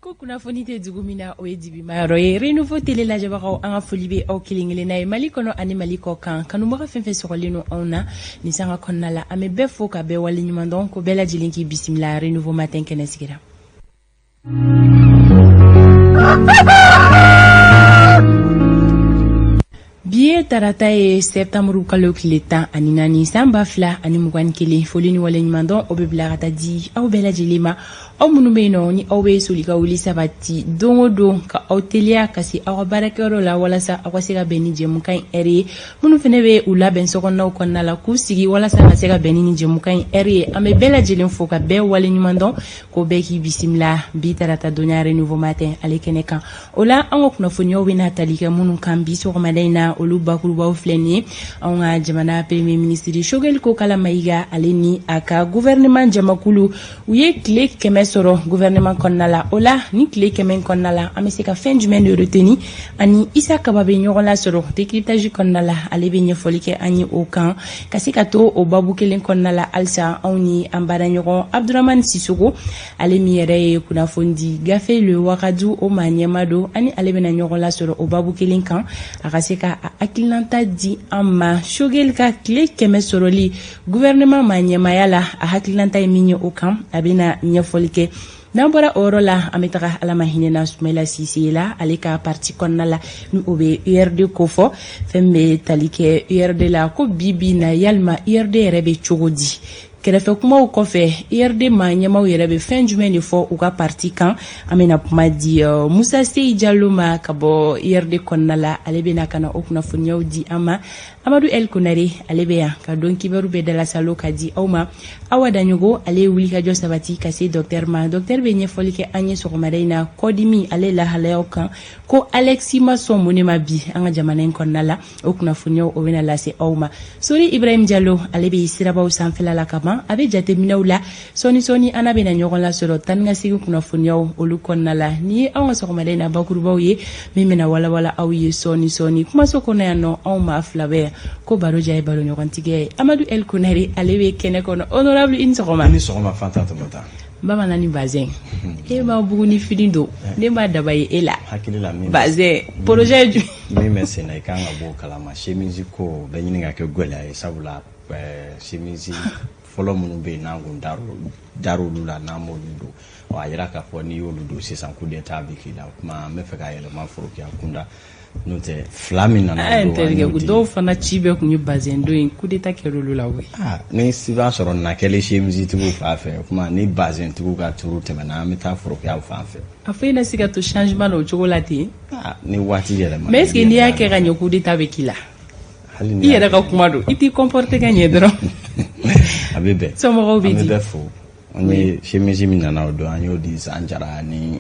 Ko kunnafoni tɛ dugu min na, o ye dibimayɔrɔ ye. Renouveau Télé lajɛbagaw, an ka foli bɛ aw kelen kelenna ye Mali kɔnɔ ani Mali kɔ kan. Kanubaga fɛn fɛn sɔgɔlen don anw na nin sanga kɔnɔna la, an bɛ bɛɛ fo ka bɛɛ waleɲuman dɔn, ko bɛɛ lajɛlen k'i bisimila. Renouveau Matin kɛnɛ sigira. Bi ye tarata ye, sɛptanburu kalo tile 14, san 2021. Foli ni waleɲumandɔn, o bɛ bila ka taa di aw bɛɛ lajɛlen ma, aw minnu bɛ yen nɔ ni aw bɛ soli ka wuli sabati don o don, ka aw teliya ka se aw ka baarakɛyɔrɔ la walasa aw ka se ka bɛn ni jɛmukan in ɛri ye. Minnu fana bɛ u labɛn sokɔnɔnaw kɔnɔna la k'u sigi walasa ka se ka bɛn ni jɛmukan in ɛri ye, an bɛ bɛɛ lajɛlen fo ka bɛɛ waleɲuman dɔn, ko bɛɛ k'i bisimila bi tarata donya Renouveau Matin ale kɛnɛ kan. O la, an ka kunnafoniyaw bɛna tali kɛ minnu kan bi sɔgɔmada in na, olu bakurubaw filɛ nin ye. Anw ka jamana premier ministre Choguel Kokalla Maïga, ale ni a ka gouvernement jamakulu, u ye tile 100 sɔrɔ gouvernement kɔnɔna la. O la, ni tile 100 kɔnɔna la, an bɛ se ka fɛn jumɛn de retenir? Ani Isa Kaba bɛ ɲɔgɔn lasɔrɔ décryptage kɔnɔna la, ale bɛ ɲɛfɔli kɛ an ye o kan. Ka se ka to o babu kelen kɔnɔna la halisa, anw ni an baaraɲɔgɔn Abdurahmani Sisoko, ale min yɛrɛ ye kunnafoni di gafe Le Wagadu o maa ɲɛma don, ani ale bɛna ɲɔgɔn lasɔrɔ o babu kelen kan, a ka se ka a hakilinata di an ma Choguel ka tile 100 sɔrɔli gouvernement maa ɲɛmaya la, a hakilinata ye min ye o kan, a bɛna ɲɛfɔli kɛ. N'an bɔra o yɔrɔ la, an bɛ taga Ala ma hinɛna Sumayila Sise la, ale ka parti kɔnɔna la, ni o bɛ URD kofɔ. Fɛn bɛ tali kɛ URD la ko bi bi na, yalima URD yɛrɛ bɛ cogo di? Kɛrɛfɛ kumaw kɔfɛ, URD maa ɲɛmaw yɛrɛ bɛ fɛn jumɛn de fɔ u ka parti kan? An bɛna kuma di Musa Seyi Jalo ma ka bɔ URD kɔnɔna la, ale bɛna ka na o kunnafoniyaw di an ma. Amadu El Konare, ale bɛ yan ka don kibaru bɛɛ dalasalo ka di aw ma. Awa Daɲogo, ale ye wulikajɔ sabati ka se docteur ma. Docteur bɛ ɲɛfɔli kɛ an ye sɔgɔmada in na kɔdimi ale lahalayaw kan, ko Alexis ma sɔn mun de ma bi an ka jamana in kɔnɔna la. O kunnafoniyaw, o bɛna lase aw ma. Sori Ibrahim Jalo, ale bɛ sirabaw sanfɛla la ka ban, a bɛ jateminɛw la. Sɔɔni sɔɔni, an bɛna ɲɔgɔn lasɔrɔ tan ni ka segin kunnafoniyaw olu kɔnɔna la. Ni ye anw ka sɔgɔmada in na bakurubaw ye, min bɛna walawala aw ye sɔɔni sɔɔni. Kumaso kɔnɔ yan nɔ, anw maa fila bɛ yan ko baro diya ye baro ɲɔgɔntigɛ ye. Amadu El Konare, ale bɛ kɛnɛ kɔnɔ. Honorable, i ni sɔgɔma. I ni sɔgɔma, Fanta Tɔmɔta. Bamanan ni bazɛn, e ma bugu ni fini don, ne ma daba ye e la. Hakili la min bazɛn projet ye? Min bɛ sen na, i kan ka bɔ o kalama. Chemise ko bɛ ɲini ka kɛ gɛlɛya ye, sabula chemise fɔlɔ minnu bɛ yen, n'an kun dar'olu la, n'an m'olu don, a yira k'a fɔ n'i y'olu don sisan, coup d'état bɛ k'i la. O tuma, an bɛ fɛ ka yɛlɛma forokiya kunda, n'o tɛ fila min nana. Don terikɛ, dɔw fana ci bɛɛ tun ye bazɛn don ye, coup d'état kɛr'olu la koyi. Ni i b'a sɔrɔ nakɛli chemise tigiw fan fɛ, o tuma ni bazɛn tigiw ka turu tɛmɛna, an bɛ taa forokiyaw fan fɛ. A fɔ e na se ka to changement na o cogo la ten. Ni waati yɛlɛma. Mais est ce que n'i y'a kɛ ka ɲɛ, coup d'état bɛ k'i la? I yɛrɛ ka kuma don, i t'i comporter ka ɲɛ dɔrɔn. A bɛ bɛn. Somɔgɔw bɛ di? An bɛ bɛɛ fo. An ye chemise min nana o don, an y'o di San Jara ni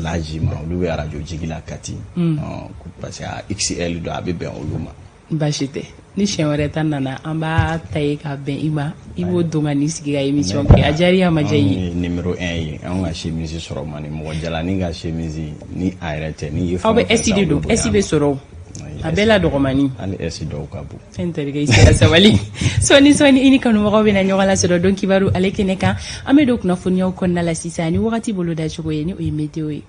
Laji ma, olu bɛ arajo jigi la Kati, parce que a XL don, a bɛ bɛn olu ma. Baasi tɛ. Ni siɲɛ wɛrɛ ta nana, an b'a ta ye ka bɛn i ma, i b'o don ka n'i sigi ka émission kɛ. A diyara i ye, a ma diya i ye? Numéro 1 ye anw ka chemise sɔrɔ man di. Mɔgɔ jalanin ka chemise ni a yɛrɛ tɛ, n'i ye. Aw bɛ S de don, S bɛ sɔrɔ a bɛɛ la dɔgɔmani. Hali S dɔw ka bon. N terikɛ, i sera sabali. Sɔɔni sɔɔni, i ni kanubagaw bɛna ɲɔgɔn lasɔrɔ don kibaru ale kɛnɛ kan. An bɛ don kunnafoniyaw kɔnɔna la sisan ni wagati bolo dacogo ye, ni o ye météo ye.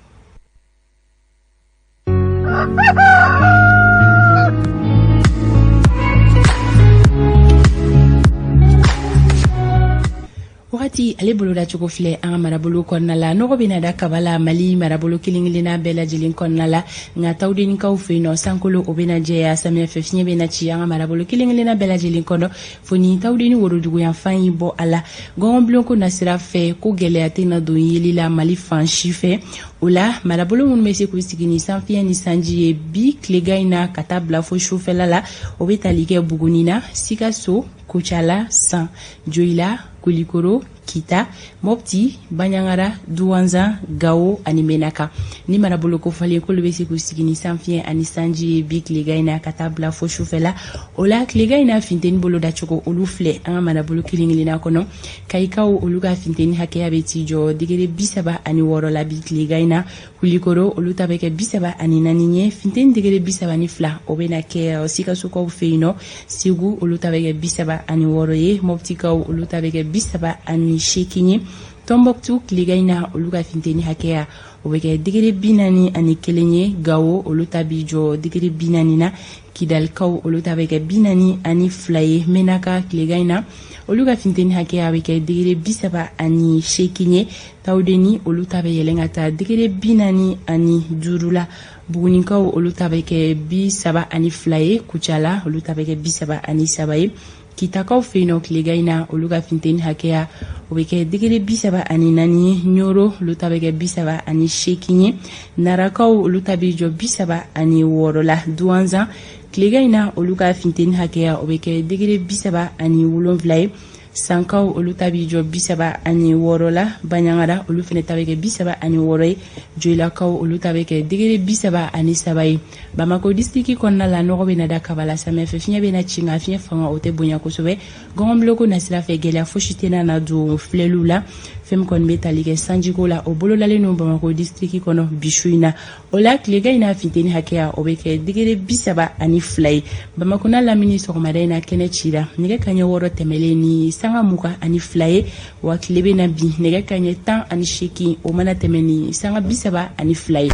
Wagati ale bolodacogo filɛ an ka marabolo kɔnɔna la. Nɔgɔ bɛna da kaba la Mali marabolo kelen kelenna bɛɛ lajɛlen kɔnɔna la, nka Tawudenikaw fɛ yen nɔ, sankolo o bɛna jɛya, samiyɛfɛ fiɲɛ bɛna ci an ka marabolo kelen kelenna bɛɛ lajɛlen kɔnɔ, fo ni Tawudeni woroduguyanfan y'i bɔ a la. Gɔngɔnbulonko nasira fɛ, ko gɛlɛya tɛna don yeli la Mali fan si fɛ. O la, marabolo minnu bɛ se k'u sigi ni sanfiɲɛ ni sanji ye bi tilegan in na ka taa bila fo sufɛla la, o bɛ tali kɛ Buguni na, Sikaso, Kucala, San, Joyila, Kulikoro, Kita, Mopti, Banjagara, Duwanzan, Gawo ani Menaka. Ni marabolo kofɔlen, k'olu bɛ se k'u sigi ni sanfiɲɛ ani sanji ye bi tilegan in na ka taa bila fo sufɛla. O la, tilegan in na funteni bolo dacogo, olu filɛ an ka marabolo kelen kelenna kɔnɔ. Kayikaw, olu ka funteni hakɛya bɛ t'i jɔ degré 36 la bi tilegan in na. Kulikoro, olu ta bɛ kɛ 34 ye. Funteni degré 32, o bɛna kɛ Sikasokaw fɛ yen nɔ. Segu, olu ta bɛ kɛ 36 ye. Mɔptikaw, olu ta bɛ kɛ 38 ye. Tɔnbɔkutu tilegan in na, olu ka finteni hakɛya o bɛ kɛ degré 41 ye. Gawo, olu ta bi jɔ degré 40 na. Kidalikaw, olu ta bɛ kɛ 42 ye. Menaka, tilegan in na, olu ka finteni hakɛya bɛ kɛ degré 38 ye. Tawudeni, olu ta bɛ yɛlɛn ka taa degré 45 la. Bugunikaw, olu ta bɛ kɛ 32 ye. Kucala, olu ta bɛ kɛ 33 ye. Kitakaw fɛ yen nɔ, tilegan in na, olu ka finteni hakɛya o bɛ kɛ degré 34 ye. Ɲoro, olu ta bɛ kɛ 38 ye. Narakaw, olu ta bɛ jɔ 36 la. Duwanzan, tilegan in na, olu ka finteni hakɛya o bɛ kɛ degré 37 ye. Sankaw, olu ta b'i jɔ 36 la. Baɲangara, olu fana ta bɛ kɛ 36 ye. Joyilakaw, olu ta bɛ kɛ degré 33 ye. Bamako disiriki kɔnɔna la, nɔgɔ bɛ na da kaba la. Samiyɛfɛ fiɲɛ bɛ na ci, nka fiɲɛ fanga o tɛ bonya kosɛbɛ. Gɔngɔnbiloko nasira fɛ, gɛlɛya fosi tɛna na don filɛliw la. Fɛn min kɔni bɛ tali kɛ sanjiko la, o bololalen don Bamako disiriki kɔnɔ bi su in na. O la, tilegan in na, finteni hakɛya o bɛ kɛ degré 32 ye. Bamako n'a lamini, sɔgɔmada in na, kɛnɛ cira nɛgɛ kaɲɛ 6 tɛmɛlen ni sanga 22 ye, wa tile bɛ na bin nɛgɛ kaɲɛ 18 o mana tɛmɛ ni sanga 32 ye.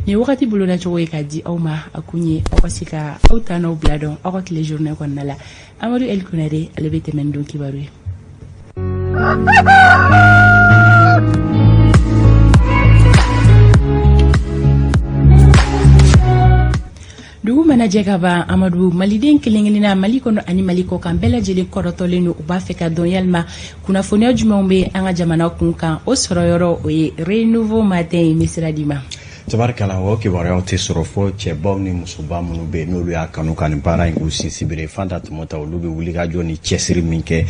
Nin wagati bolodacogo ye k'a di aw ma, a kun ye aw ka se ka aw ta n'aw bila dɔn aw ka tile journée kɔnɔna la. Amadu El Konare, ale bɛ tɛmɛ ni don kibaru ye. Dugu mana jɛ ka ban, Amadu, maliden kelen kelenna Mali kɔnɔ ani Mali kɔ kan, bɛɛ lajɛlen kɔrɔtɔlen don. U b'a fɛ ka dɔn yalima kunnafoniya jumɛnw bɛ an ka jamana kun kan. O sɔrɔ yɔrɔ, o ye Renouveau Matin ye. N bɛ sira d'i ma. Tabarikala, o kibaruyaw tɛ sɔrɔ fɔ cɛbaw ni musoba minnu bɛ yen, n'olu y'a kanu ka nin baara in k'u sinsinbere. Fanta Tɔmɔta, olu bɛ wulikajɔ ni cɛsiri min kɛ,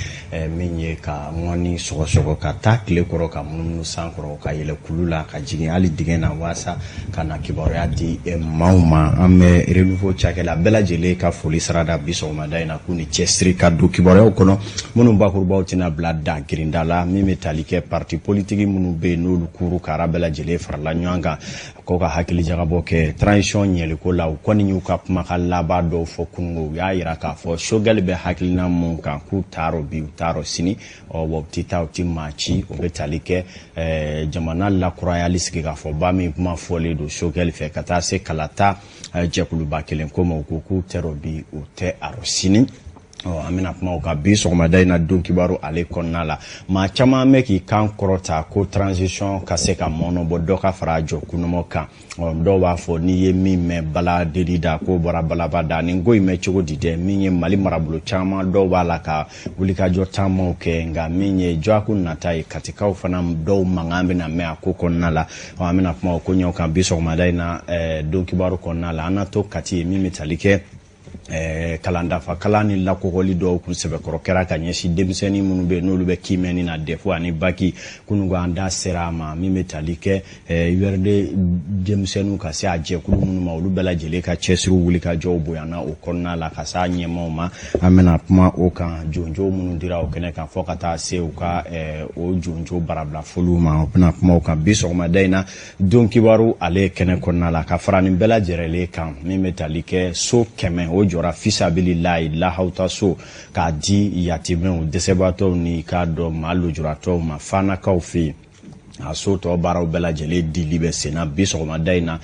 min ye ka ŋɔni sɔgɔsɔgɔ ka taa tile kɔrɔ, ka munumunu san kɔrɔ, ka yɛlɛ kulu la, ka jigin hali dingɛ na, waasa ka na kibaruya di maaw ma. An bɛ Renouveau cakɛla bɛɛ lajɛlen ka foli sarada bi sɔgɔmada in na, k'u ni cɛsiri ka don kibaruyaw kɔnɔ minnu bakurubaw tɛna bila dan kirinda la. Min bɛ tali kɛ parti politiki minnu bɛ yen, n'olu kuru kara bɛɛ lajɛlen farala ɲɔgɔn kan ko ka hakili jagabɔ kɛ transition ɲɛliko la, u kɔni y'u ka kumakan laban dɔw fɔ kununko. U y'a yira k'a fɔ Choguel bɛ hakilina mun kan, k'u t'a bi, u t'a sini, ɔ wa u tɛ taa, u tɛ maa ci. O bɛ tali kɛ jamana lakurayali sigikafɔba min kuma fɔlen don Choguel fɛ, ka taa se kalata jɛkuluba kelen ko ma, u ko k'u tɛ bi, u tɛ a sini. Ɔ an bɛna kuma o kan bi sɔgɔmada in na don kibaru ale kɔnɔna la. Maa caman bɛ k'i kan kɔrɔta ko transition ka se ka mɔnɔ bɔ, dɔ ka fara a jɔ kunɔmɔ kan. Ɔ dɔw b'a fɔ n'i ye min mɛn bala deli da, k'o bɔra balaba da. Nin ko in mɛn cogo di dɛ? Min ye Mali marabolo caman, dɔw b'a la ka wulikajɔ camanw kɛ, nka min ye jɔako nata ye, Katikaw fana dɔw mankan bɛna mɛn a ko kɔnɔna la. Ɔ an bɛna kuma o ko ɲɛw kan bi sɔgɔmada in na don kibaru kɔnɔna la. An na to Kati ye, min bɛ tali kɛ kalan dafa kalan ni lakɔkɔli dɔw kun sɛbɛkɔrɔ kɛra ka ɲɛsin denmisɛnnin minnu bɛ yen, n'olu bɛ kiimɛni na, DEF ani bac. Kununko an da sera a ma, min bɛ tali kɛ URD denmisɛnninw ka se a jɛkulu minnu ma, olu bɛɛ lajɛlen ka cɛsiriw wuli ka jɔw bonyana o kɔnɔna la ka s'a ɲɛmaaw ma. An bɛna kuma o kan, jonjo minnu dira o kɛnɛ kan, fɔ ka taa se u ka o jonjo barabila foliw ma. O bɛna kuma o kan bi sɔgɔmada in na don kibaru ale kɛnɛ kɔnɔna la. Ka fara nin bɛɛ lajɛlen kan, min bɛ tali kɛ so 100, o jɔra fisabililayi lahawuta so k'a di yatimɛw, dɛsɛbaatɔw ni k'a dɔn maa lujuratɔw ma Fanakaw fɛ yen. A so tɔ baaraw bɛɛ lajɛlen dili bɛ senna bi sɔgɔmada in na,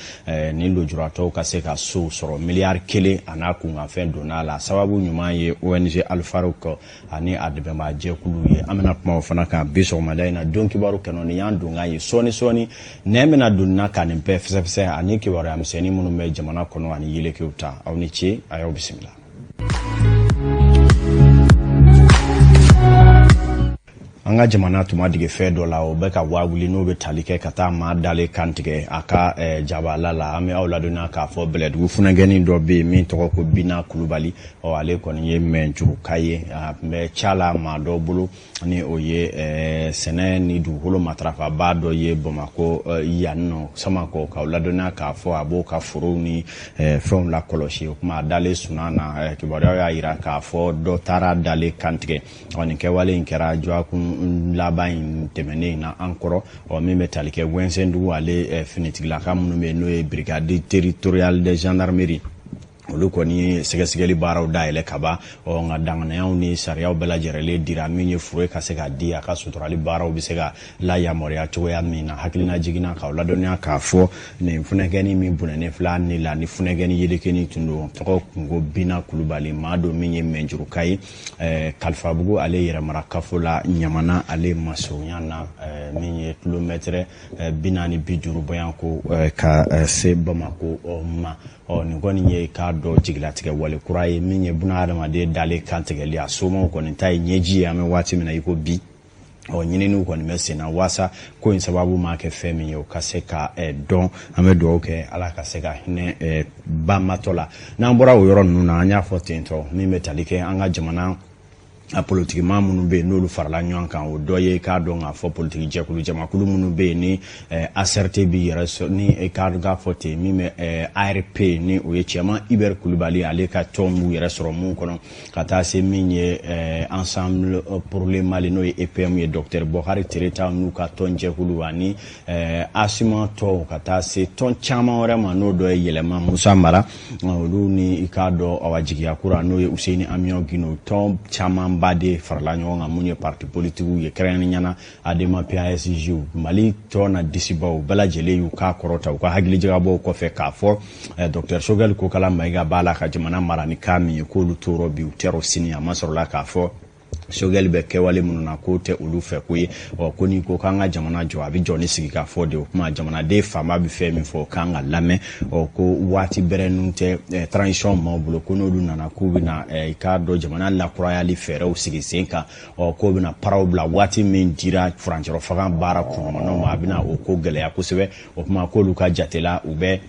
ni lujuratɔw ka se ka sow sɔrɔ. 1 miliyari a n'a kunkanfɛn donna a la. Sababu ɲuman ye ONG Alfarouk ani a dɛmɛbaa jɛkulu ye. An bɛna kuma o fana kan bi sɔgɔmada in na don kibaru kɛnɛ. Ni y'an donkan ye, sɔɔni sɔɔni nɛn bɛna don na ka nin bɛɛ fɛsɛfɛsɛ ani kibaruya misɛnnin minnu bɛ jamana kɔnɔ ani yelekew ta. Aw ni ce, a y'aw bisimila. An ka jamana tun ma dege fɛn dɔ la, o bɛ ka waa wuli, n'o bɛ tali kɛ ka taa maa dalen kantigɛ a ka jabala la. An bɛ aw ladɔnniya k'a fɔ Bɛlɛdugu funɛgɛnin dɔ bɛ yen min tɔgɔ ko Bina Kulubali. Ɔ ale kɔni ye mɛnjuruka ye, a tun bɛ ca la maa dɔ bolo, ni o ye sɛnɛ ni dugukolo matarafabaa dɔ ye Bamakɔ yan nɔ Samakɔ. K'aw ladɔnniya k'a fɔ a b'o ka forow ni fɛnw lakɔlɔsi. O kuma a dalen sunan na, kibaruyaw y'a jira k'a fɔ dɔ taara dalen kantigɛ. Ɔ nin kɛwale in kɛra dɔgɔkun laban in tɛmɛnen in na an kɔrɔ. Ɔ min bɛ tali kɛ Wɛnsɛndugu, ale finitigilaka minnu bɛ yen, n'o ye brigade territoriale de gendarmerie. Olu kɔni ye sɛgɛsɛgɛli baaraw dayɛlɛ kaban. Ɔ nka danganiyaw ni sariyaw bɛɛ lajɛrɛlen dira min ye fure ka se ka di, a ka suturali baaraw bɛ se ka layamaruya cogoya min na. Hakilina jiginna k'aw ladɔnniya k'a fɔ nin funɛkɛni min bɔnɛnen filɛ ni la, ni funɛkɛni yelekeni tun don, tɔgɔ kunko Bina Kulubali. Maa don min ye Mɛnjuruka ye, Kalifabugu ale yɛrɛmara kafo la, Ɲamana ale masurunya na, min ye kilomɛtɛrɛ 450 bɔyan ko ka se Bamako ma. Ɔ nin kɔni ye k'a dɔn jigilatigɛ wale kura ye min ye buna hadamaden dalen kantigɛli. A somaw kɔni ta ye ɲɛji ye an bɛ waati min na i ko bi. Ɔ ɲininiw kɔni bɛ sen na waasa ko in sababu maa kɛ fɛn min ye, o ka se ka dɔn. An bɛ dugawu kɛ Ala ka se ka hinɛ banbatɔ la. N'an bɔra o yɔrɔ ninnu na, an y'a fɔ ten tɔ, min bɛ tali kɛ an ka jamana a politikimaa minnu bɛ yen, n'olu farala ɲɔgɔn kan, o dɔ ye k'a dɔn k'a fɔ politiki jɛkulu jamakulu minnu bɛ yen, ni ACRT b'i yɛrɛ sɔrɔ, ni k'a dɔn k'a fɔ ten min bɛ ARP, ni o ye Cɛman Hubert Kulubali ale ka tɔn b'u yɛrɛ sɔrɔ mun kɔnɔ, ka taa se min ye Ensemble pour le Mali, n'o ye EPM ye, docteur Bokari Tereta n'u ka tɔn jɛkulu, ani ASIMA tɔw, ka taa se tɔn caman wɛrɛ ma, n'o dɔ ye Yɛlɛma Musa Mara olu ni i k'a dɔn awa Jigiya Kura, n'o ye Useyini Amiɔn Gindo. Tɔn camanba de farala ɲɔgɔn kan mun ye parti politikiw ye, kɛrɛnkɛrɛnnenya la ADEMA PASJ Mali tɔn na disibaw bɛɛ lajɛlen y'u k'a kɔrɔta u ka hakilijagabɔw kɔfɛ k'a fɔ docteur Choguel Kokala Mayiga b'a la ka jamana mara ni kan min ye, k'olu tora bi, u tɛrɔ sini. A ma sɔrɔla k'a fɔ Choguel bɛ kɛwale minnu na, k'o tɛ olu fɛ ko ye. Ɔ ko n'i ko k'an ka jamana jɔ, a bɛ jɔ ni sigi ka fɔ de. O kuma jamanaden fanba bɛ fɛn min fɔ, o kan ka lamɛn. Ɔ ko waati bɛrɛ ninnu tɛ transition maaw bolo, ko n'olu nana k'u bɛna i k'a dɔn jamana lakurayali fɛɛrɛw sigi sen kan. Ɔ k'o bɛna paraw bila waati min dira furancɛrɔ fanga baara kɔnɔmanaw ma, a bɛna o ko gɛlɛya kosɛbɛ. O kuma k'olu ka jate la, u bɛ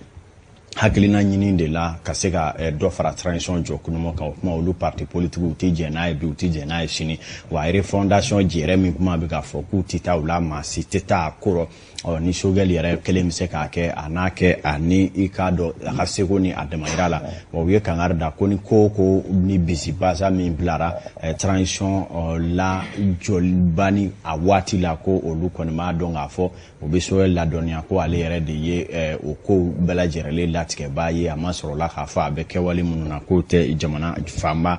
hakilina ɲini de la ka se ka dɔ fara transition jɔ kunuma kan. O kuma olu parti politikiw tɛ jɛn n'a ye bi, u tɛ jɛn n'a ye sini. Wa refondation jɛrɛ min kuma bɛ ka fɔ, k'u tɛ taa u la, maa si tɛ taa a ko rɔ. Ɔ ni Choguel yɛrɛ kelen bɛ se k'a kɛ, a n'a kɛ a ni i k'a dɔn a ka seko ni a damayira la. Wa u ye kangari da ko ni ko o ko ni bisibasa min bilara transition la jɔliba ni a waati la, ko olu kɔni b'a dɔn k'a fɔ o bɛ Choguel ladɔnniya ko ale yɛrɛ de ye o kow bɛɛ lajɛrɛlen latigɛbaa ye. A ma sɔrɔ la k'a fɔ a bɛ kɛwale minnu na, k'o tɛ jamana fanba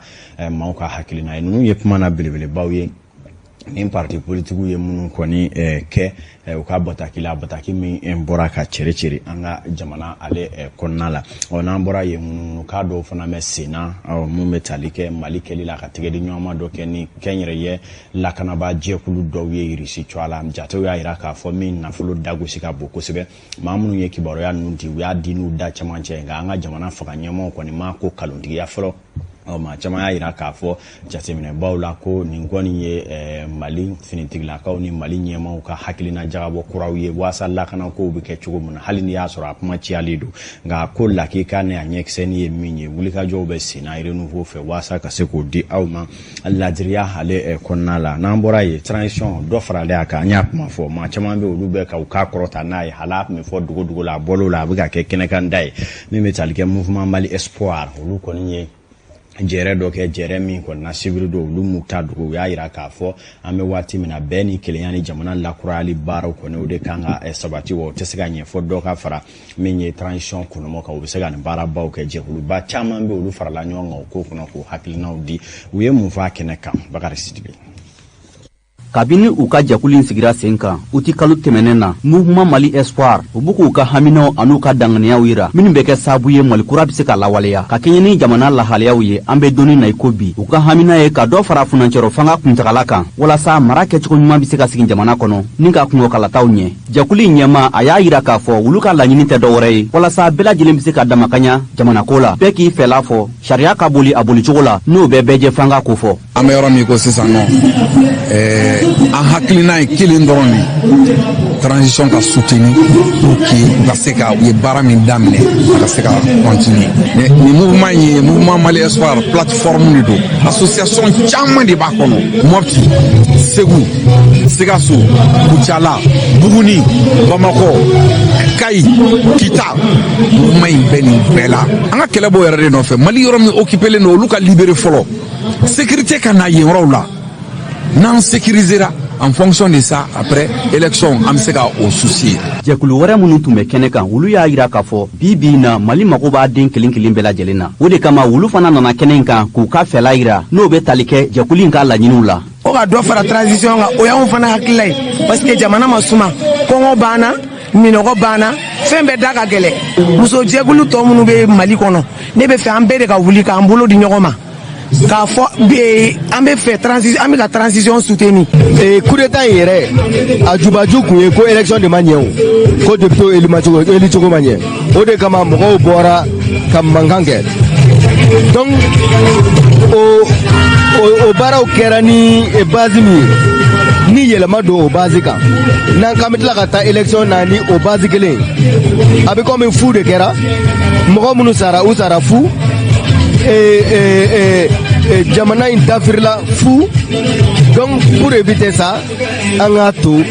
maaw ka hakilina ye. Ninnu ye kuma na belebelebaw ye ni parti politikiw ye minnu kɔni kɛ u ka bataki la, bataki min bɔra ka cere cere an ka jamana ale kɔnɔna la. Ɔ n'an bɔra yen, ŋunuŋunukan dɔw fana bɛ sen na mun bɛ tali kɛ Mali kɛli la ka tigɛ di ɲɔgɔnma dɔ kɛ ni kɛnyɛrɛye lakanabaa jɛkulu dɔw ye Irisi cogoya la. Jatew y'a jira k'a fɔ min nafolo dagosi ka bon kosɛbɛ. Maa minnu ye kibaruya ninnu di, u y'a di n'u da cɛmancɛ, nka an ka jamana fanga ɲɛmaaw kɔni ma ko kalontigiya fɔlɔ. Ɔ maa caman y'a jira k'a fɔ jateminɛbaw la ko nin kɔni ye Mali finitigilakaw ni Mali ɲɛmaaw ka hakilina jagabɔ kuraw ye waasa lakanakow bɛ kɛ cogo min na, hali n'i y'a sɔrɔ a kuma ciyalen don. Nka ko lakika ni a ɲɛkisɛni ye min ye, wulikajɔw bɛ sen na Renouveau fɛ waasa ka se k'o di aw ma ladiriya ale kɔnɔna la. N'an bɔra yen, transition dɔ faralen a kan, an y'a kuma fɔ, maa caman bɛ olu bɛ ka u k'a kɔrɔta n'a ye, hali a tun bɛ fɔ dogo dogo la, a bɔl'o la, a bɛ ka kɛ kɛnɛkan da ye. Min bɛ tali kɛ Mouvement Mali Espoir, olu kɔni ye jɛrɛ dɔ kɛ, jɛrɛ min kɔni na sibiri don, olu m'u ta dogo. U y'a jira k'a fɔ an bɛ waati min na, bɛɛ ni kelenya ni jamana lakurayali baaraw kɔni, o de kan ka sabati. Wa o tɛ se ka ɲɛfɔ dɔ ka fara min ye transition kɔnɔmɔ kan, u bɛ se ka nin baarabaw kɛ. Jɛkuluba caman bɛ olu farala ɲɔgɔn kan o ko kɔnɔ k'o hakilinaw di. U ye mun fɔ a kɛnɛ kan? Bakari Sidibe. Kabini u ka jɛkulu in sigira sen kan uti kalo tɛmɛnen na, Mouvement Mali Espoir, u b'u k'u ka haminaw an'u ka danganiyaw yira minnu bɛ kɛ sababu ye Mali kura bɛ se ka lawaleya ka kɛɲɛ ni jamana lahalayaw ye an bɛ donni na i ko bi. U ka hamina ye ka dɔ fara funancɛrɔ fanga kuntagala kan walasa mara kɛcogo ɲuman bɛ se ka sigi jamana kɔnɔ ni ka kungokalataw ɲɛ. Jɛkulu in ɲɛma, a y'a yira k'a fɔ olu ka laɲini tɛ dɔwɛrɛ ye walasa bɛɛ lajɛlen bɛ se ka damakaɲa jamanako la, bɛɛ k'i fɛla fɔ, sariya ka boli a bolicogo la, n'o bɛ bɛɛ jɛ fanga ko fɔ. An bɛ yɔrɔ min ko sisan nɔ, an hakilina ye kelen dɔrɔn de: transition ka soutenir pour que u ka se ka u ye baara min daminɛ, a ka se ka continuer. Nin mouvement in ye Mouvement Mali Espoir, plateforme de don, association caman de b'a kɔnɔ: Mopti, Segu, Sikaso, Kucala, Buguni, Bamakɔ, Kayi, Kita. Mouvement in bɛ nin bɛɛ la. An ka kɛlɛ b'o yɛrɛ de nɔfɛ. Mali yɔrɔ min occupélen don, olu ka libérer fɔlɔ, sécurité ka na yen yɔrɔw la. N'an sécurisera En fonction de ça, après élection, an bɛ se ka o soucier. Jɛkulu wɛrɛ minnu tun bɛ kɛnɛ kan, olu y'a yira k'a fɔ bi bi in na, Mali mago b'a den kelen kelen bɛɛ lajɛlen na. O de kama olu fana nana kɛnɛ in kan k'u ka fɛla yira, n'o bɛ tali kɛ jɛkulu in ka laɲiniw la. O ka dɔ fara transition kan, o y'anw fana hakilila ye, parce que jamana ma suma, kɔngɔ banna, minɔgɔ banna, fɛn bɛɛ da ka gɛlɛ. Muso jɛkulu tɔ minnu bɛ Mali kɔnɔ, ne bɛ fɛ an bɛɛ de ka wuli k'an bolo di ɲɔgɔn ma k'a fɔ an bɛ fɛ transition, an bɛ ka transition soutenir. Coup d'état in yɛrɛ, a jubaju kun ye ko élection de ma ɲɛ, o ko député élu ma cogo, élu cogo ma ɲɛ. O de kama mɔgɔw bɔra ka mankan kɛ. Donc o baaraw kɛra ni base min ye, ni yɛlɛma don o base kan, n'an k'an bɛ tila ka taa élection na ni o base kelen ye, a bɛ komi fu de kɛra. Mɔgɔ minnu sara, u sara fu. Jamana in dafirila fu. Donc pour éviter ça, an k'a to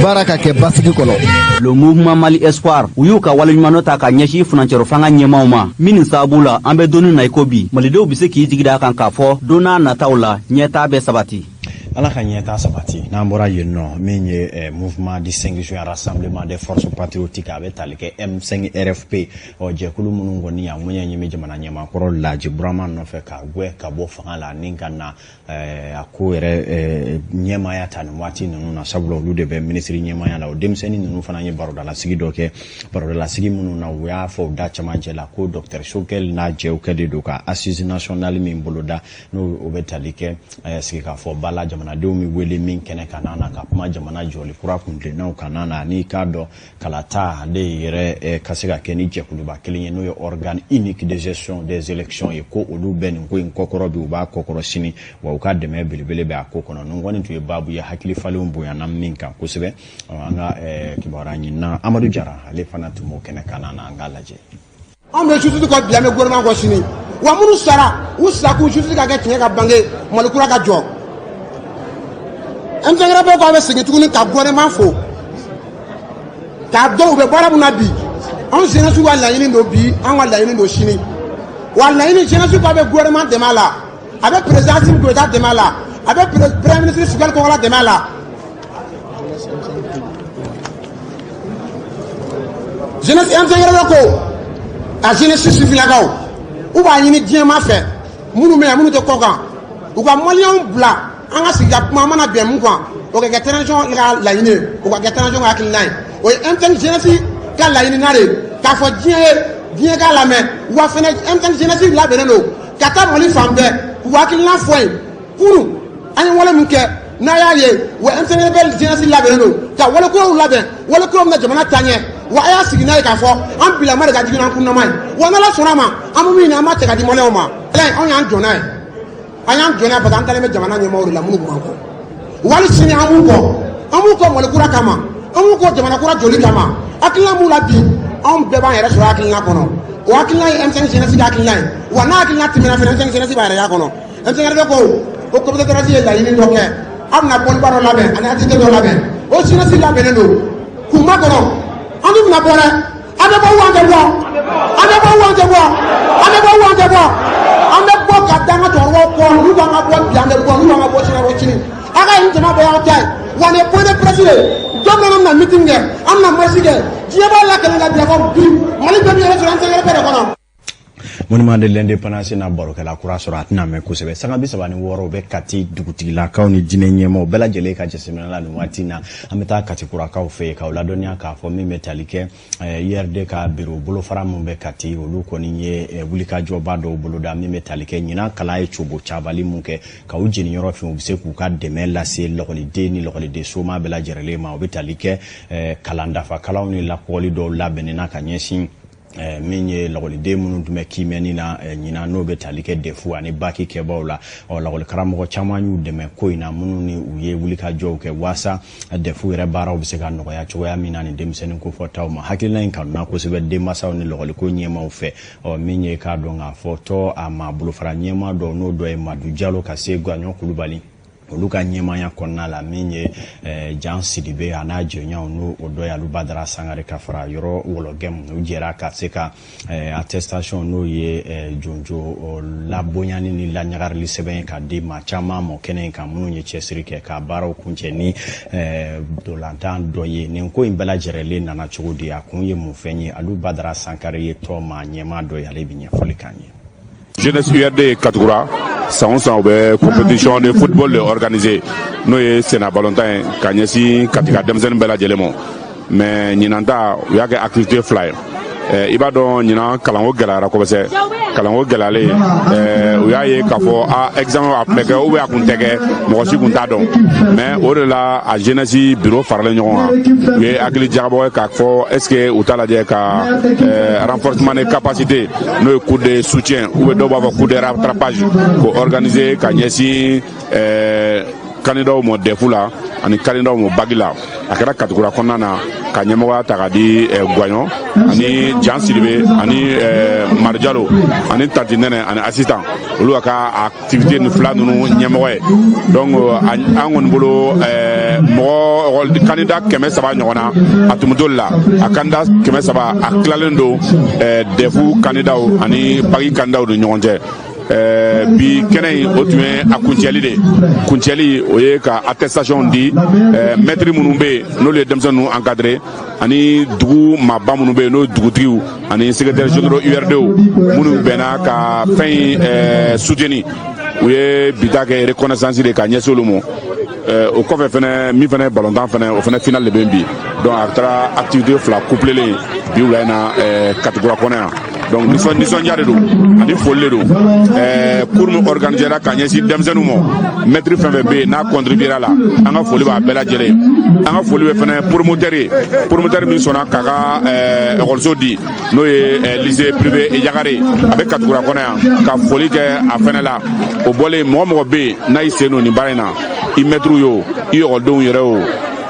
baara ka kɛ basigi kɔnɔ. Le Mouvement Mali Espoir, u y'u ka waleɲumandɔ ta ka ɲɛsin furancɛrɔ fanga ɲɛmaw ma, min sababu la an bɛ donni na i ko bi, malidenw be se k'i jigi da kan k'a fɔ don n'a nataw la, ɲɛtaa bɛ sabati. Ala ka ɲɛta sabati. N'an bɔra yen nɔ, min ye Mouvement du 5 juin, Rassemblement des forces patriotiques, a bɛ tali kɛ M5 RFP, ɔ jɛkulu minnu kɔni a ŋuɲɛ ɲimi jamana ɲɛmaakɔrɔ Laji Burama nɔfɛ k'a gwɛ ka bɔ fanga la ni ka na a ko yɛrɛ ɲɛmaaya ta nin waati ninnu na, sabula olu de bɛ minisiri ɲɛmaaya la. O denmisɛnnin ninnu fana ye barodalasigi dɔ kɛ, barodalasigi minnu na u y'a fɔ u da camancɛ la ko docteur Choguel n'a jɛw kɛlen don ka assise nationale min boloda, n'o o bɛ tali kɛ sigikafɔ ba la, jamanadenw bɛ wele min kɛnɛ ka na ka kuma jamana jɔli kura kuntilennaw ka na, n'i k'a dɔn kalata ale yɛrɛ ka se ka kɛ ni jɛkuluba kelen ye, n'o ye organe unique de gestion des élections ye, ko olu bɛ nin ko in kɔkɔrɔ bi, u b'a kɔkɔrɔ sini, wa u ka dɛmɛ belebele bɛ a ko kɔnɔ. Nin kɔni tun ye baabu ye hakili falenw bonyana min kan kosɛbɛ. An ka kibaruya ɲinina Amadu Jara, ale fana tun b'o kɛnɛ kan na, an k'a lajɛ. Anw bɛ justice kɔ bi, an bɛ gouvernement kɔ sini. Wa minnu sara, u sakun justice ka kɛ, tiɲɛ ka bange, Mali kura ka jɔ. M5 ko a bɛ segin tuguni ka gouvernement fo k'a dɔn u bɛ baara min na bi. Anw jeunesse ka laɲini don bi, an ka laɲini don sini. Wa laɲini, jeunesse ko a bɛ gouvernement dɛmɛ a la, a bɛ président Assimi Goïta dɛmɛ a la, a bɛ premier ministre Choguel Kokalla dɛmɛ a la. Jeunesse M5 ko a jeunesse sifinnakaw, u b'a ɲini diɲɛma fɛ, minnu bɛ yan, minnu tɛ kɔ kan, u ka maliyɛnw bila an ka sigi ka kuma. An mana bɛn mun kan, o ka kɛ transition ka laɲini ye, o ka kɛ transition ka hakilina ye. O ye M5 jeunesse ka laɲinina de ye k'a fɔ diɲɛ ye, diɲɛ k'a lamɛn. Wa fɛnɛ M5 jeunesse labɛnnen don ka taa Mali fan bɛɛ k'u hakilina fɔ yen. Kunun an ye wale min kɛ, n'a y'a ye, wa M5 rebelle jeunesse labɛnnen don ka wale kuraw labɛn, wale kuraw bɛna jamana taa ɲɛ. Wa a y'a sigi n'a ye k'a fɔ an bilama de ka jigin n'an kunnama ye. Wa n'Ala sɔnna a ma, an bɛ min ɲini, an b'a cɛ ka di maliyɛnw ma. Anw y'an jɔ n'a ye, an y'an jɔ n'a ye, parce que an dalen bɛ jamana ɲɛmaaw de la minnu b'an kɔ. Wali sini an b'u kɔ, an b'u kɔ Mali kura kama, an b'u kɔ jamana kura jɔli kama. Hakilina m'u la bi, anw bɛɛ b'an yɛrɛ sɔrɔ hakilina kɔnɔ. O hakilina ye M5 jeunesse ka hakilina ye. Wa n'a hakilina tɛmɛna fɛnɛ, M5 jeunesse b'a yɛrɛ y'a kɔnɔ. M5 yɛrɛ ko o comité de ye laɲini dɔ kɛ, aw bɛna bɔliba dɔ labɛn ani activité dɔ labɛn. O jeunesse labɛnnen don k'u makɔnɔ. An dun bɛna bɔ dɛ. An bɛ bɔ, an tɛ bɔ, an bɛ bɔ, an tɛ bɔ, an bɛ bɔ, an tɛ bɔ. An bɛ bɔ ka da an ka cɛkɔrɔbaw kɔ. N'u k'an ka bɔ bi, an bɛ bɔ. N'u k'an ka bɔ sini, an bɛ bɔ sini. A ka nin jama bɛɛ y'aw ta ye. Wa nin ye point de presse ye. Don min na an bɛna meeting kɛ, an bɛna marche kɛ, diɲɛ b'a lakale ka bila fɔ bi, Mali bɛɛ b'i yɛrɛ sɔrɔ M5 bɛɛ de kɔnɔ. Monument de l'Indépendance na, barokɛla kura sɔrɔ, a tɛna mɛn kosɛbɛ. Sanga 36, o bɛ Kati dugutigilakaw ni jinɛ ɲɛmaaw bɛɛ lajɛlen ka jateminɛ la nin waati na. An bɛ taa Kati kurakaw fɛ yen k'aw ladɔnniya k'a fɔ min bɛ tali kɛ IRD ka biro bolofara min bɛ Kati, olu kɔni ye wulikajɔba dɔw boloda min bɛ tali kɛ ɲinan kalan ye cobo cabali mun kɛ ka u jeniyɔrɔ fin, u bɛ se k'u ka dɛmɛ lase lɔkɔliden ni lɔkɔliden soma bɛɛ lajɛlen ma. O bɛ tali kɛ kalan dafa kalanw ni lakɔli dɔw labɛnni na ka ɲɛsin min ye lakɔliden minnu tun bɛ kiimɛni na ɲinan, n'o bɛ tali kɛ DEF ani bac kɛbaw la. Ɔ lakɔli karamɔgɔ caman y'u dɛmɛ ko in na, minnu ni u ye wulikajɔw kɛ waasa DEF yɛrɛ baaraw bɛ se ka nɔgɔya cogoya min na ni denmisɛnnin kofɔtaw ma. Hakilina in kanuna kosɛbɛ denmansaw ni lakɔliko ɲɛmaaw fɛ. Ɔ min ye k'a dɔn k'a fɔ tɔ a ma bolofara ɲɛmaa dɔw, n'o dɔ ye Madu Jalo ka se Gaɲɔ Kulubali Olu ka ɲɛmaaya kɔnɔna la, min ye Jan Sidibe a n'a jɛɲɔgɔnw, n'o o dɔ ye Alu Badara Sangare ka fara yɔrɔ wɔlɔgɛm, u jɛra ka se ka attestation, n'o ye jonjo labonyani ni laɲagarili sɛbɛn ye, ka di maa caman ma kɛnɛ in kan, minnu ye cɛsiri kɛ ka baaraw kuncɛ ni dolantan dɔ ye. Nin ko in bɛɛ lajɛrɛlen nana cogo di? A kun ye mun fɛn ye? Alu Badara Sankare ye tɔn maa ɲɛmaa dɔ ye, ale bɛ ɲɛfɔli k'an ye. Jeunesse URD Katukura, san o san u bɛ compétition de football de organiser, n'o ye senna balontan ye ka ɲɛsin Kati ka denmisɛnnin bɛɛ lajɛlen ma. Mais ɲinan ta, u y'a kɛ activité fila ye. I b'a dɔn, ɲinan kalanko gɛlɛyara kosɛbɛ. Kalanko gɛlɛyalen, u y'a ye k'a fɔ a examen a tun bɛ kɛ ou bien a kun tɛ kɛ, mɔgɔ si kun t'a dɔn. Mais o de la, a jeunesse bureau faralen ɲɔgɔn kan, u ye hakili jagabɔ kɛ k'a fɔ est ce que u t'a lajɛ ka renforcement de capacité, n'o ye cours de soutien ou bien dɔw b'a fɔ cours de rattrapage, k'o organiser ka ɲɛsin candidatw ma DEF la ani candidatw ma bac la. A kɛra Katukura kɔnɔna na, ka ɲɛmɔgɔya ta ka di Guwaɲɔ ani Jan Siribe ani Marijalo ani Tanti Nɛnɛ ani assistant, olu ka activité ni fila ninnu ɲɛmɔgɔ ye. Donc an kɔni bolo, mɔgɔ candidat 300 ɲɔgɔn na a tun bɛ t'olu la. A candidat 300, a tilalen don DEF candidatw ani bac candidatw ni ɲɔgɔn cɛ. Bi kɛnɛ in, o tun ye a kuncɛli de kuncɛli, o ye ka attestation di maître minnu bɛ yen, n'olu ye denmisɛnnin ninnu encadré, ani dugu maaba minnu bɛ yen, n'o ye dugutigiw ani secrétaire généraux URD minnu bɛnna ka fɛn in soutenir. U ye bi ta kɛ reconnaissance de ka ɲɛsin olu ma. O kɔfɛ fɛnɛ, min fɛnɛ ye balontan fɛnɛ, o fɛnɛ final de bɛ bi. Donc a taara activité fila couplelen bi wula in na Katukura kɔnɔ yan. Donc nisɔndiya de don ani foli de don. Cours min organisera ka ɲɛsin denmisɛnninw ma, maître fɛn fɛn bɛ yen n'a contribuera la, an ka foli b'a bɛɛ lajɛlen. An ka foli bɛ fɛnɛ promoteur ye, promoteur min sɔnna k'a ka ekɔliso di, n'o ye lycée privé Yagare, a bɛ Katukura kɔnɔ yan, ka foli kɛ a fɛnɛ la. O bɔlen, mɔgɔ mɔgɔ bɛ yen n'a y'i sen don nin baara in na, i maître ye o, i ekɔlidenw yɛrɛ o,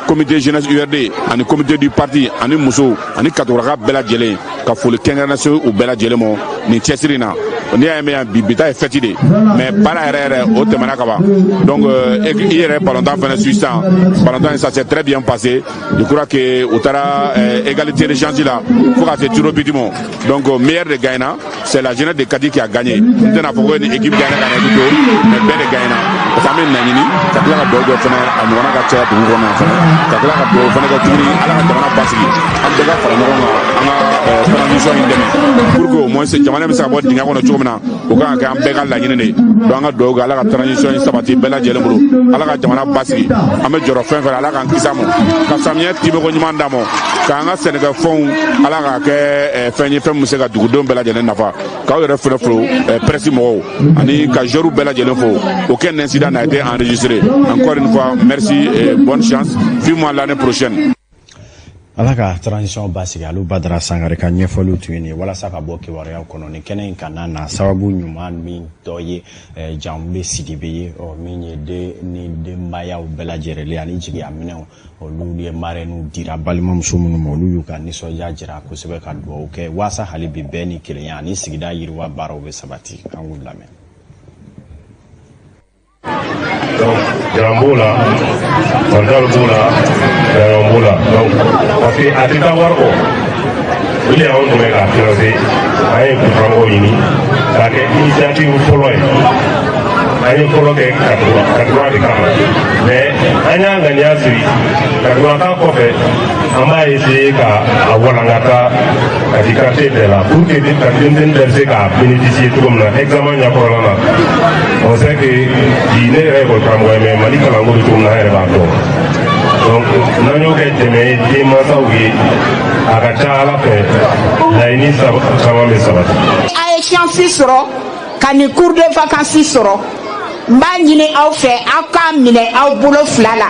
comité jeunesse URD ani comité du parti ani musow ani Katukuraka bɛɛ lajɛlen, ka foli kɛrɛnkɛrɛn se u bɛɛ lajɛlen ma nin cɛsiri in na. N'i y'a ye yan bi, bi ta ye fête de, mais baara yɛrɛ yɛrɛ, o tɛmɛna ka ban. Donc i yɛrɛ balontan fɛnɛ suit sisan, balontan ça s'est très bien passé. Je crois que u taara égalité de chance la fo ka se tir au but ma. Donc meilleur de gagnera, c'est la jeunesse de Kati qui a gagné. N tɛna fɔ ko ni équipe gagnera ka na équipe to, mais bɛɛ de gagnera, parce que an bɛ laɲini ka tila ka dugawu kɛ fɛnɛ, a ɲɔgɔnna ka caya dugu kɔnɔ yan fɛnɛ, ka tila ka dugawu fɛnɛ kɛ tuguni, Ala ka jamana basigi, an bɛɛ ka fara ɲɔgɔn kan, an ka transition in dɛmɛ pour que au moins jamana bɛ se ka bɔ dingɛ kɔnɔ cogo min na. O kan ka kɛ an bɛɛ ka laɲini de ye. Donc an ka dugawu kɛ, Ala ka transition in sabati bɛɛ lajɛlen bolo, Ala ka jamana basigi. An bɛ jɔrɔ fɛn fɛn, Ala k'an kisi a ma, ka samiyɛ timɛko ɲuman d'an ma, k'an ka sɛnɛkɛfɛnw, Ala k'a kɛ fɛn ye, fɛn min bɛ se ka dugudenw bɛɛ lajɛlen nafa. K'aw yɛrɛ fɛnɛ fo, presse mɔgɔw, ani ka joueurs bɛɛ lajɛlen fo. Aucun incident n'a été enregistré. Encore une fois, merci et bonne chance. Vivement l'année prochaine. Ala ka transition basigi. Alu Badara Sangare ka ɲɛfɔliw tun ye nin ye walasa ka bɔ kibaruyaw kɔnɔ nin kɛnɛ in ka na na sababu ɲuman min dɔ ye Janwule Sidibe ye, ɔ min ye den ni denbayaw bɛɛ lajɛlen ani jigiya minɛnw, olu ye marraines dira balimamuso minnu ma, olu y'u ka nisɔndiya jira kosɛbɛ, ka dugawu kɛ waasa hali bi bɛɛ ni kelenya ani sigida yiriwa baaraw bɛ sabati. An k'u lamɛn. Donc Jaran b'o la, Marjal b'o la, Daɲɔn b'o la. Donc parce que a tɛ taa wari kɔ, olu de y'anw dɛmɛ k'a financer. An ye karamɔgɔw ɲini k'a kɛ initiative fɔlɔ ye. An ye fɔlɔ kɛ Katukura, Katukura de kama, mais an y'a ŋaniya siri Katukura ta kɔfɛ, an b'a essayer ka a walankata Kati quartier bɛɛ la pour que ka denmisɛnnin bɛɛ bɛ se k'a bénéficier cogo min na examen ɲɛkɔrɔla na. On sait que bi, ne yɛrɛ ye école karamɔgɔ ye, mais Mali kalanko bɛ cogo min na, an yɛrɛ b'a dɔn. Donc n'an y'o kɛ dɛmɛ ye denmansaw ye, a ka ca Ala fɛ, laɲini caman bɛ sabati. A ye chance sɔrɔ ka nin cours de vacances sɔrɔ. N b'a ɲini aw fɛ, aw k'a minɛ aw bolo fila la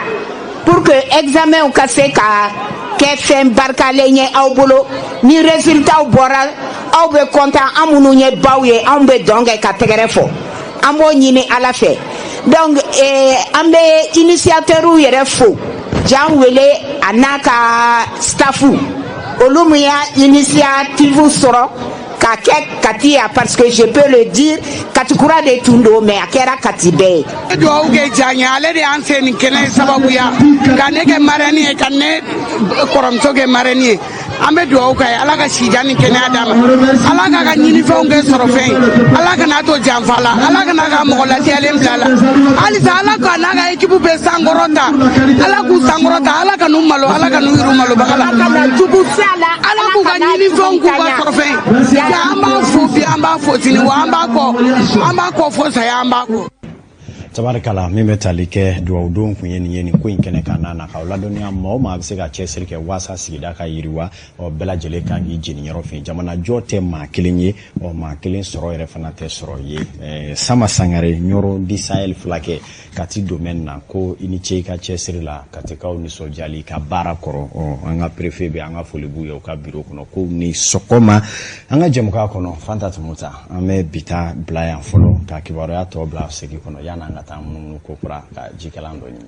pour que examen ka se ka kɛ fɛn barikalen ye aw bolo. Ni résultat bɔra, aw bɛ content. An minnu ye baw ye, anw bɛ dɔn kɛ ka tɛgɛrɛ fɔ. An b'o ɲini Ala fɛ. Donc an bɛ initiateurs yɛrɛ fo, Jan Wele a n'a ka staff, olu min y'a initiative sɔrɔ. K'a kɛ Kati yan, parce que je peux le dire, Katikura de tun don, mais a kɛra Kati bɛɛ ye. Ne dugawu kɛ diya ye, ale de y'an se nin kɛnɛ sababuya ka ne kɛ marraine ye, ka ne kɔrɔmuso kɛ marraine ye. An bɛ dugawu k'a ye, Ala ka sijan ni kɛnɛya d'a ma, Ala k'a ka ɲinifɛnw kɛ sɔrɔfɛn ye, Ala kana to janfa la, Ala kana ka mɔgɔ ladiyalen bila a la. Halisa Ala ka n'a ka équipe bɛɛ sankɔrɔ ta, Ala k'u sankɔrɔ ta, Ala ka n'u malo, Ala ka n'u yɛrɛ malobaga la. Kana jugu si a la. Ala k'u ka ɲinifɛnw k'u ka sɔrɔfɛn ye. An b'a fo bi, an b'a fo sini, wa an b'a kɔ, an b'a kɔ fo saya, an b'a kɔ. Tabarikala, min bɛ tali kɛ dugawudon kun ye nin ye nin ko in kɛnɛ kan n'a na k'aw ladɔnniya, maa o maa bɛ se ka cɛsiri kɛ waasa sigida ka yiriwa, ɔ bɛɛ lajɛlen kan k'i jeniyɔrɔ fin. Jamanajɔ tɛ maa kelen ye, ɔ maa kelen sɔrɔ yɛrɛ fana tɛ sɔrɔ ye. Sama Sangare, Ɲɔrɔ di Sahel fulakɛ, Kati domaine na, ko i ni ce i ka cɛsiri la Katikaw nisɔndiyali ka baara kɔrɔ. Ɔ an ka préfet bɛ, an ka foli b'u ye u ka bureau kɔnɔ, ko ni sɔgɔma. An ka jɛmukan kɔnɔ, Fanta Tumuta, an bɛ bi ta bila yan fɔlɔ ka kibaruya tɔ bila segi kɔnɔ yan'an ka taa munumunu ko kura ka jikalan dɔ ɲini.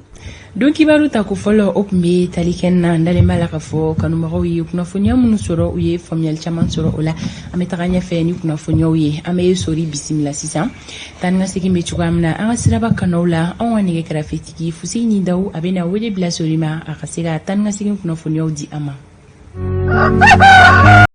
Don kibaru ta ko fɔlɔ, o tun bɛ tali kɛ na. N dalen b'a la k'a fɔ kanubagaw ye kunnafoniya minnu sɔrɔ, u ye faamuyali caman sɔrɔ o la. An bɛ taga ɲɛfɛ ni kunnafoniyaw ye. An bɛ Sori bisimila sisan. Taa ni ka segin bɛ cogoya min na an ka siraba kanaw la, anw ka nɛgɛ kɛrɛfetigi Fuseni Daw, a bɛ na wele bila Sori ma, a ka se ka taa ni ka segin kunnafoniyaw di an ma.